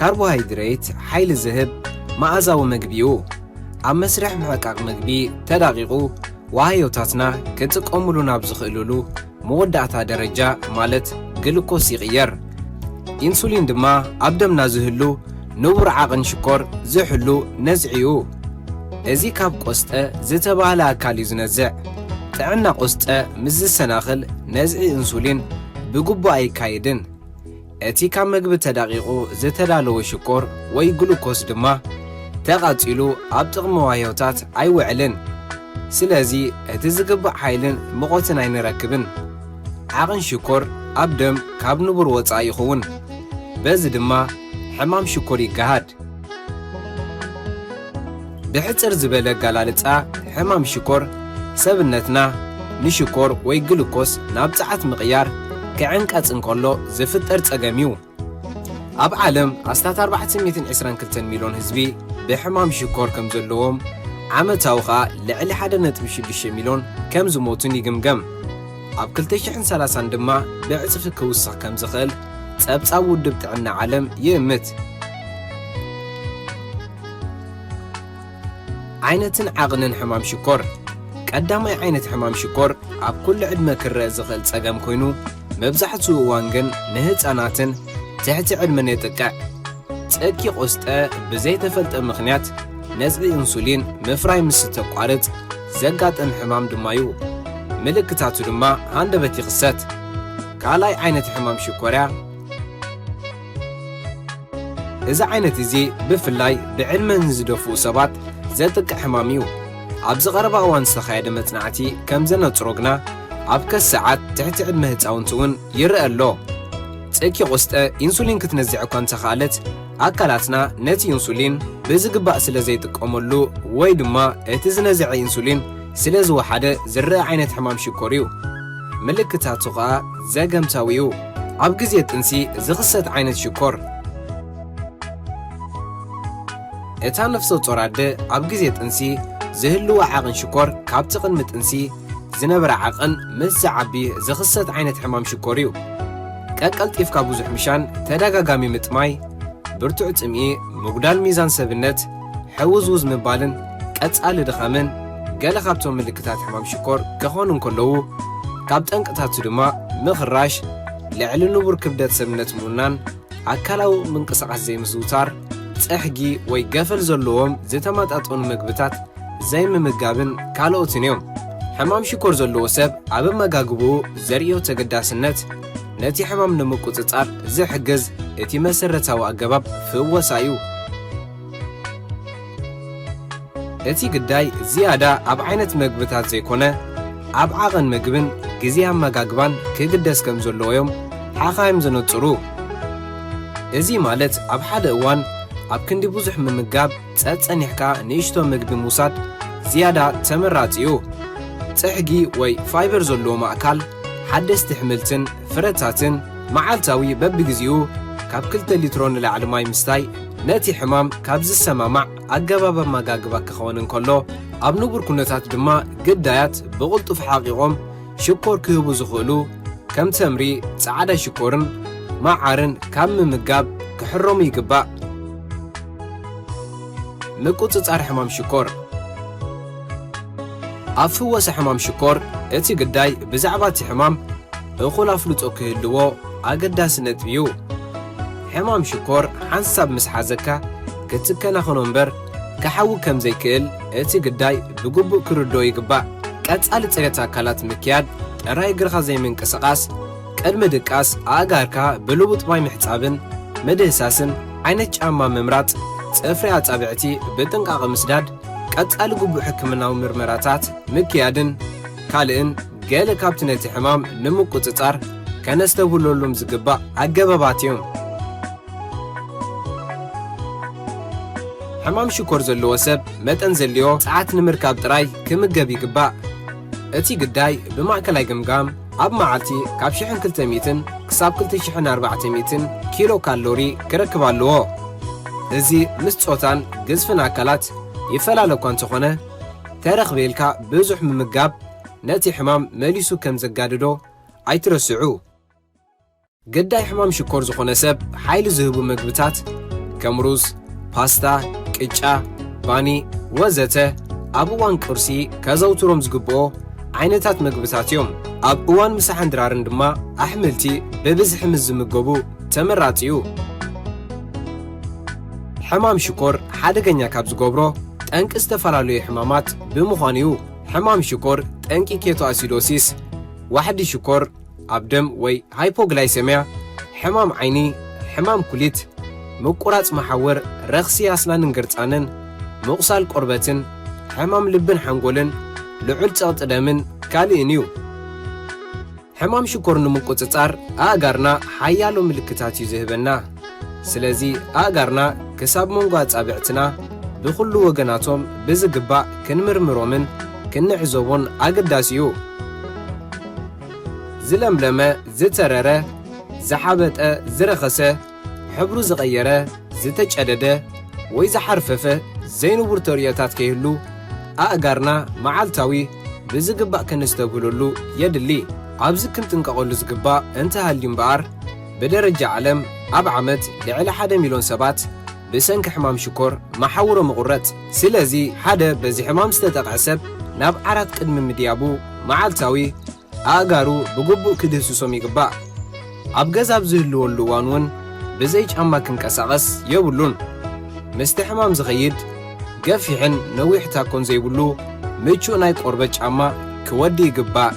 ካርቦሃይድሬት ሓይሊ ዝህብ መኣዛዊ መግቢ እዩ። ኣብ መስርሕ ምሕቃቕ መግቢ ተዳቒቑ ዋህዮታትና ክጥቀሙሉ ናብ ዝኽእሉሉ መወዳእታ ደረጃ ማለት ግሉኮስ ይቕየር። ኢንሱሊን ድማ ኣብ ደምና ዝህሉ ንቡር ዓቕን ሽኮር ዝሕሉ ነዝዒ እዩ። እዚ ካብ ቆስጠ ዝተባህለ ኣካል እዩ ዝነዝዕ። ጥዕና ቆስጠ ምስ ዝሰናኽል ነዝዒ ኢንሱሊን ብግቡእ ኣይካየድን። እቲ ካብ መግቢ ተዳቒቑ ዝተዳለወ ሽኮር ወይ ግሉኮስ ድማ ተቓጺሉ ኣብ ጥቕሚ ዋህዮታት ኣይውዕልን። ስለዚ እቲ ዝግባእ ሓይልን ሙቐትን ኣይንረክብን። ዓቕን ሽኮር ኣብ ደም ካብ ንቡር ወጻኢ ይኸውን። በዚ ድማ ሕማም ሽኮር ይገሃድ። ብሕጽር ዝበለ ኣገላልጻ፣ ሕማም ሽኮር ሰብነትና ንሽኮር ወይ ግሉኮስ ናብ ጸዓት ምቕያር ክዕንቀጽ እንከሎ ዝፍጠር ጸገም እዩ። ኣብ ዓለም ኣስታት ኣርባዕተ ሚእትን ዕስራን ክልተን ሚልዮን ህዝቢ ብሕማም ሽኮር ከም ዘለዎም፣ ዓመታዊ ኸኣ ልዕሊ ሓደ ነጥቢ ሽዱሽተ ሚልዮን ከም ዝሞቱን ይግምገም። ኣብ ክልተ ሽሕን ሰላሳን ድማ ብዕጽፊ ክውስኽ ከም ዝኽእል ጸብጻብ ውድብ ጥዕና ዓለም ይእምት። ዓይነትን ዓቕንን ሕማም ሽኮር። ቀዳማይ ዓይነት ሕማም ሽኮር ኣብ ኩሉ ዕድመ ክረአ ዝኽእል ጸገም ኮይኑ፣ መብዛሕትኡ እዋን ግን ንህጻናትን ትሕቲ ዕድመን የጥቅዕ። ጸኪ ቆስጠ ብዘይተፈልጠ ምኽንያት ነዝዒ ኢንሱሊን ምፍራይ ምስ እተቋርጽ ዘጋጥም ሕማም ድማ እዩ። ምልክታቱ ድማ ሃንደበት ይኽሰት። ካልኣይ ዓይነት ሕማም ሽኮርያ። እዚ ዓይነት እዚ ብፍላይ ብዕድመ ንዝደፍኡ ሰባት ዘጥቅዕ ሕማም እዩ። ኣብዚ ቀረባ እዋን ዝተኻየደ መጽናዕቲ ከም ዘነጽሮ ግና ኣብ ከሰዓት ትሕቲ ዕድመ ህጻውንቲ እውን ይረአ ኣሎ። ጸኪ ቆስጠ ኢንሱሊን ክትነዝዕ እኳ እንተኸኣለት፣ ኣካላትና ነቲ ኢንሱሊን ብዝግባእ ስለ ዘይጥቀመሉ ወይ ድማ እቲ ዝነዝዐ ኢንሱሊን ስለ ዝወሓደ ዝረአ ዓይነት ሕማም ሽኮር እዩ። ምልክታቱ ኸኣ ዘገምታዊ እዩ። ኣብ ግዜ ጥንሲ ዝኽሰት ዓይነት ሽኮር። እታ ነፍሰ ጾር ኣደ ኣብ ግዜ ጥንሲ ዝህልዋ ዓቕን ሽኮር ካብቲ ቅድሚ ጥንሲ ዝነበረ ዓቕን ምስ ዝዓቢ ዝኽሰት ዓይነት ሕማም ሽኮር እዩ። ቀቀልጢፍካ ብዙሕ ምሻን፣ ተደጋጋሚ ምጥማይ፣ ብርቱዕ ጽምኢ፣ ምጉዳል ሚዛን ሰብነት፣ ሕውዝውዝ ምባልን ቀጻሊ ድኻምን ገለ ካብቶም ምልክታት ሕማም ሽኮር ክኾኑ እንከለዉ፣ ካብ ጠንቅታቱ ድማ ምኽራሽ፣ ልዕሊ ንቡር ክብደት ሰብነት ምውናን፣ ኣካላዊ ምንቅስቓስ ዘይምዝውታር፣ ጽሕጊ ወይ ገፈል ዘለዎም ዝተመጣጠኑ መግብታት ዘይምምጋብን ካልኦትን እዮም። ሕማም ሽኮር ዘለዎ ሰብ ኣብ ኣመጋግብኡ ዘርእዮ ተገዳስነት ነቲ ሕማም ንምቁጽጻር ዝሕግዝ እቲ መሰረታዊ ኣገባብ ፍወሳ እዩ። እቲ ግዳይ ዝያዳ ኣብ ዓይነት መግብታት ዘይኮነ፣ ኣብ ዓቐን መግብን ግዜ ኣመጋግባን ክግደስ ከም ዘለዎ እዮም ሓኻይም ዘነጽሩ። እዚ ማለት ኣብ ሓደ እዋን ኣብ ክንዲ ብዙሕ ምምጋብ ጸጸኒሕካ ንእሽቶ ምግቢ ምውሳድ ዝያዳ ተመራጺ እዩ። ጽሕጊ ወይ ፋይበር ዘለዎ ማእካል፣ ሓደስቲ ኣሕምልትን ፍረታትን፣ መዓልታዊ በብግዜኡ ካብ ክልተ ሊትሮ ንላዕሊ ማይ ምስታይ ነቲ ሕማም ካብ ዝሰማማዕ ኣገባብ ኣመጋግባ ክኸውን እንከሎ፣ ኣብ ንቡር ኩነታት ድማ ግዳያት ብቕልጡፍ ሓቒቖም ሽኮር ክህቡ ዝኽእሉ ከም ተምሪ፣ ጻዕዳ ሽኮርን መዓርን ካብ ምምጋብ ክሕረሙ ይግባእ። ምቁጽጻር ሕማም ሽኮር። ኣብ ፍወሳ ሕማም ሽኮር እቲ ግዳይ ብዛዕባ እቲ ሕማም እኹል ኣፍልጦ ክህልዎ ኣገዳሲ ነጥቢ እዩ። ሕማም ሽኮር ሓንሳብ ምስ ሓዘካ ክትከናኸኖ እምበር ክሓዊ ከም ዘይክእል እቲ ግዳይ ብግቡእ ክርድኦ ይግባእ። ቀጻሊ ጽሬት ኣካላት ምክያድ፣ ጥራይ እግርኻ ዘይምንቅስቓስ፣ ቅድሚ ድቃስ ኣእጋርካ ብልቡጥ ማይ ምሕጻብን ምድህሳስን፣ ዓይነት ጫማ ምምራጽ፣ ጽፍሪ ኣጻብዕቲ ብጥንቃቐ ምስዳድ፣ ቀጻሊ ግቡእ ሕክምናዊ ምርመራታት ምክያድን ካልእን ገለ ካብቲ ነቲ ሕማም ንምቁጽጻር ከነስተብህለሎም ዝግባእ ኣገባባት እዮም። ሕማም ሽኮር ዘለዎ ሰብ መጠን ዘድልዮ ጸዓት ንምርካብ ጥራይ ክምገብ ይግባእ። እቲ ግዳይ ብማእከላይ ግምጋም ኣብ መዓልቲ ካብ ሽሕን ክልተ ሚእትን ክሳብ ክልተ ሽሕን ኣርባዕተ ሚእትን ኪሎ ካሎሪ ክረክብ ኣለዎ። እዚ ምስ ጾታን ግዝፍን ኣካላት ይፈላለ እኳ እንተኾነ፣ ተረኽበ ኢልካ ብዙሕ ምምጋብ ነቲ ሕማም መሊሱ ከም ዘጋድዶ ኣይትረስዑ። ግዳይ ሕማም ሽኮር ዝኾነ ሰብ ሓይሊ ዝህቡ መግብታት ከም ሩዝ፣ ፓስታ፣ ቅጫ፣ ባኒ ወዘተ ኣብ እዋን ቁርሲ ከዘውትሮም ዝግብኦ ዓይነታት መግብታት እዮም። ኣብ እዋን ምሳሕን ድራርን ድማ ኣሕምልቲ ብብዝሒ ምስ ዝምገቡ ተመራጺ እዩ። ሕማም ሽኮር ሓደገኛ ካብ ዝገብሮ ጠንቂ ዝተፈላለዩ ሕማማት ብምዃኑ እዩ። ሕማም ሽኮር ጠንቂ ኬቶ ኣሲዶሲስ፣ ዋሕዲ ሽኮር ኣብ ደም ወይ ሃይፖግላይሰሚያ፣ ሕማም ዓይኒ፣ ሕማም ኩሊት፣ ምቁራጽ መሓውር፣ ረኽሲ ኣስናንን ግርጻንን፣ ምቑሳል ቆርበትን፣ ሕማም ልብን ሓንጎልን፣ ልዑል ጸቕጢ ደምን ካልእን እዩ። ሕማም ሽኮር ንምቁጽጻር ኣእጋርና ሓያሎ ምልክታት እዩ ዝህበና። ስለዚ ኣእጋርና ክሳብ መንጎ ኣጻብዕትና ብኹሉ ወገናቶም ብዝግባእ ክንምርምሮምን ክንዕዘቦን ኣገዳሲ እዩ። ዝለምለመ፣ ዝተረረ፣ ዝሓበጠ፣ ዝረኸሰ፣ ሕብሩ ዝቐየረ፣ ዝተጨደደ ወይ ዝሓርፈፈ ዘይንቡር ተርእዮታት ከይህሉ ኣእጋርና መዓልታዊ ብዝግባእ ከነስተብህለሉ የድሊ። ኣብዚ ክንጥንቀቐሉ ዝግባእ እንተሃልዩ እምበኣር፣ ብደረጃ ዓለም ኣብ ዓመት ልዕሊ ሓደ ሚልዮን ሰባት ብሰንኪ ሕማም ሽኮር መሓውሮም ይቑረጽ። ስለዚ ሓደ በዚ ሕማም ዝተጠቕዐ ሰብ ናብ ዓራት ቅድሚ ምድያቡ መዓልታዊ ኣእጋሩ ብግቡእ ክድህስሶም ይግባእ። ኣብ ገዛ ኣብ ዝህልወሉ እዋን እውን ብዘይ ጫማ ክንቀሳቐስ የብሉን። ምስቲ ሕማም ዝኸይድ ገፊሕን ነዊሕ ታኮን ዘይብሉ ምቹእ ናይ ቆርበት ጫማ ክወዲ ይግባእ።